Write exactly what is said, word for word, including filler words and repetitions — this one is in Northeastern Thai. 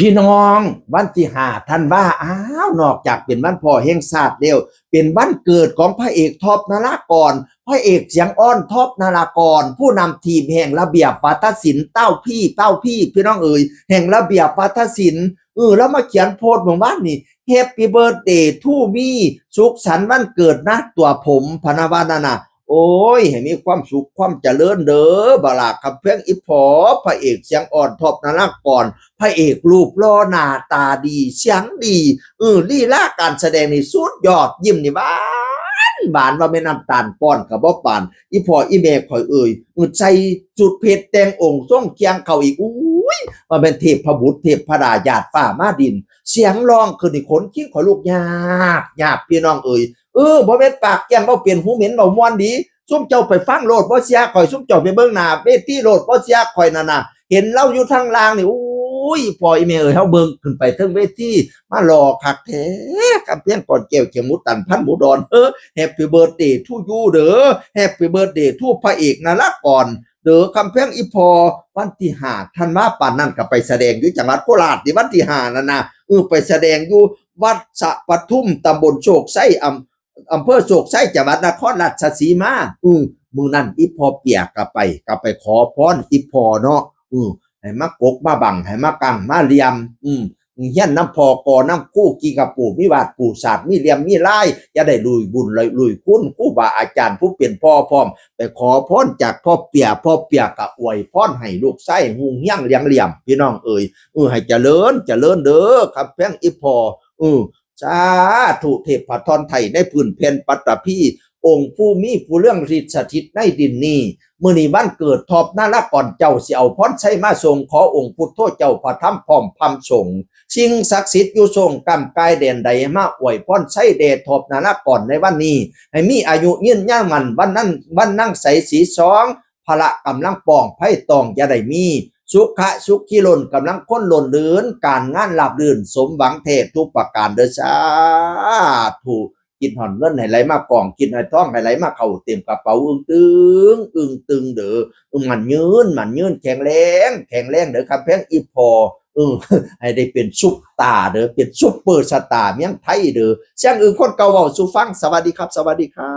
พี่น้อง วันที่ห้าธันวา อ้าว นอกจากเป็นวันพ่อแห่งชาติแล้ว เป็นวันเกิดของพระเอกท็อปนารากร พระเอกเสียงอ่อนท็อปนารากร ผู้นำทีมแห่งระเบียบวาทศิลป์ เต้าพี่ เต้าพี่ พี่น้องเอ๋ย แห่งระเบียบวาทศิลป์ เออ แล้วมาเขียนโพสต์เมื่อวานนี่ Happy birthday to me สุขสันต์วันเกิดนะ ตัวผม พะนะว่านั่นน่ะ โอ้ย ให้มีความสุขความเจริญเด้อ บักหล้า คำแพง อีพ่อ พระเอกเสียงอ่อน ท็อปนารากร พระเอกรูปหล่อ หน้าตาดี เสียงดี เออ ลีลาการแสดงนี่สุดยอด ยิ้มนี่หวานหวาน ว่าแม่นน้ำตาลป้อนก็บ่ปาน อีพ่ออีแม่ข่อยเอ่ย เออ ใส่ชุดเพชรแต่งองค์ทรงเครื่องเข้าอีก อุ้ย ว่าแม่นเทพบุตรเทพดา หยาดฟ้ามาดิน เสียงร้องขึ้นนี่ขนคิงข่อยลุกยากยาก พี่น้องเอ่ย เออ บ่แม่นปากแก้มเว้าเป็น หูเหม็นเว้าม่วนดี ซุมเจ้าไปฟังโลดบ่เชื่อข่อย ซุมเจ้าไปเบิ่งหน้าเวทีโลดบ่เชื่อข่อยนั่นน่ะ เห็นลาวอยู่ทางล่างนี่ อุ้ย พ่ออีแม่เอ่ย เฮาเบิ่งขึ้นไปเทิงเวที มาหล่อคักแท้ คำแพง ก่อนแก้ว เขียงหมูตัน พันหมูดอน เออ Happy birthday to you เด้อ Happy birthday to พระเอกนารากร เด้อ คำแพง อีพ่อ วันที่ห้าธันวา ปานนั้นก็ไปแสดงอยู่จังหวัดโคราชนี่ วันที่ห้านั่นน่ะ เออ ไปแสดงอยู่วัดสะปทุม ตำบลโชคชัย อำ อำเภอโชคชัย จังหวัดนครราชสีมา อืม มื้อนั้นอีพ่อเปียก็ไป ก็ไปขอพรอีพ่อเนาะ อืม ให้มากกมาบัง ให้มากังมาเหลี่ยม อืม เฮียนนำพ่อก่อนำครู กี่กะปู มีวาดปูศาสตร์ มีเหลี่ยมมีลาย อย่าได้ลุยบุญลุยคุณ ครูบาอาจารย์ผู้เป็นพ่อพร้อม ไปขอพรจากพ่อเปีย พ่อเปียก็อวยพรให้ลูกชายฮุงเฮียงเหลี่ยมเหลี่ยม พี่น้องเอ่ย เออ ให้เจริญเจริญเด้อ คำแพง อีพ่อ เออ สาธุ เทพธรไทยในพื้นแผ่นปัตตภี องค์ผู้มีผู้เรื่องฤทธิ์สถิตในดินนี้ มื้อนี้วันเกิดท็อปนารากร เจ้าสิเอาพรชัยมาส่ง ขอองค์พุทโธเจ้าพระธรรมพร้อมพรรมสงฆ์ สิ่งศักดิ์สิทธิ์อยู่ส่งกำกายแดนใด มาอวยพรชัยแด่ท็อปนารากรในวันนี้ ให้มีอายุยืนยาวมั่น วันนั้น วันนั่งใสสีสอง พละกำลังป้องภัยต้องอย่าได้มี สุขะสุขีล้นกำลังคนล้นเรือน การงานราบรื่นสมหวังแท้ทุกประการเด้อ สาธุ คิดฮอดเงินให้ไหลมากอง คิดฮอดทองให้ไหลมาเข้าเต็มกระเป๋า อึ้งตึง อึ้งตึงเด้อ อึ้งมั่นยืน มั่นยืน แข็งแรง แข็งแรงเด้อ คำแพง อีพ่อ เออ ให้ได้เป็นซุปตาร์เด้อ เป็นซุปเปอร์สตาร์เมืองไทยเด้อ เสียงอึ้งคนเก่าเว้าสู่ฟัง สวัสดีครับ สวัสดีครับ